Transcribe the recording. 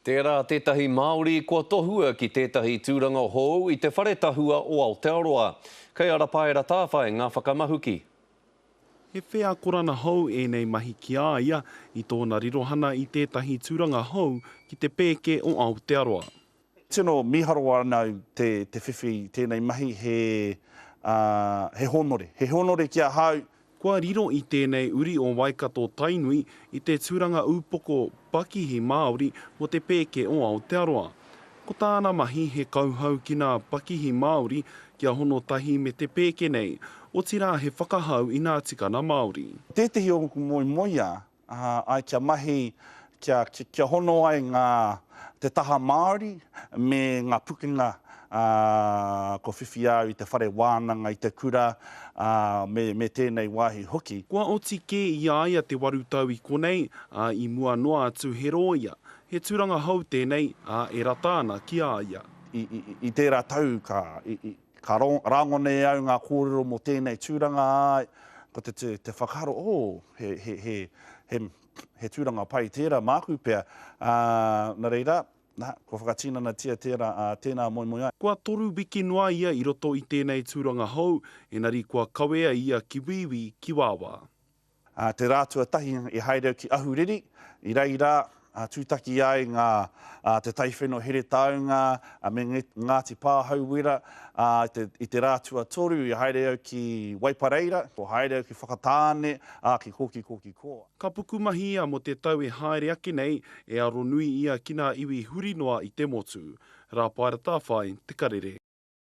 Tērā tētahi Māori kua tohua ki tētahi tūranga hou i te Whare Tahua o Aotearoa. Kei a Rapaera Tāwhai ngā whakamahuki. He wheakorana hou ēnei mahi ki a ia i tōna rirohana i tētahi tūranga hou ki te pēke o Aotearoa. Tino mīharo ana au te whiwhi i tēnei mahi, he, he hōnore. He hōnore ki ahau. Kua riro i tēnei uri o Waikato Tainui i te tūranga ūpoko pakihi Māori mō te pēke o Aotearoa. Ko tāna mahi he kauhau ki nā pakihi Māori kia hono tahi me te pēke nei, otirā he whakahau i nā tikana Māori. Tētehi o ōku moemoeā Āe, kia mahi, kia, kia hono ai ngā, te taha Māori me ngā pukenga, ā, kua whiwhi au i te whare wānanga, i te kura, ā, me, me tēnei wāhi hoki. Kua oti kē i a ia te 8 tau i konei, ā, i mua noa atu he rōia. He tūranga hou tēnei, ā, e rata ana ki a ia. I, i, i tērā tau ka, i, i, Ka rangona e au ngā kōrero mō tēnei tūranga, āe, ko te, te, te whakaaro, oh, he, he, he, he, he tūranga pai tērā māku pea. Ā, nā reira, nā, kua whakatinanatia tērā, ā, tēnā moemoeā. Kua toru wiki noa ia i roto i tēnei tūranga hou, engari kua kawea ia ki wīwī, ki wāwā. Ā te rā tuatahi i haere au ki Ahuriri, i reira tūtaki ai ngā te taiwheno Heretaunga me Ngāti Pāhauwera, ā, i te rā tuatoru i haere au ki Waipareira, kua haere au ki Whakatāne, ā, ki Kōkikōkikō. Ka pukumahi ia mō te tau e haere ake nei, e aronui ia ki nā iwi huri noa i te motu. Rāpaera Tāwhai, Te Karere.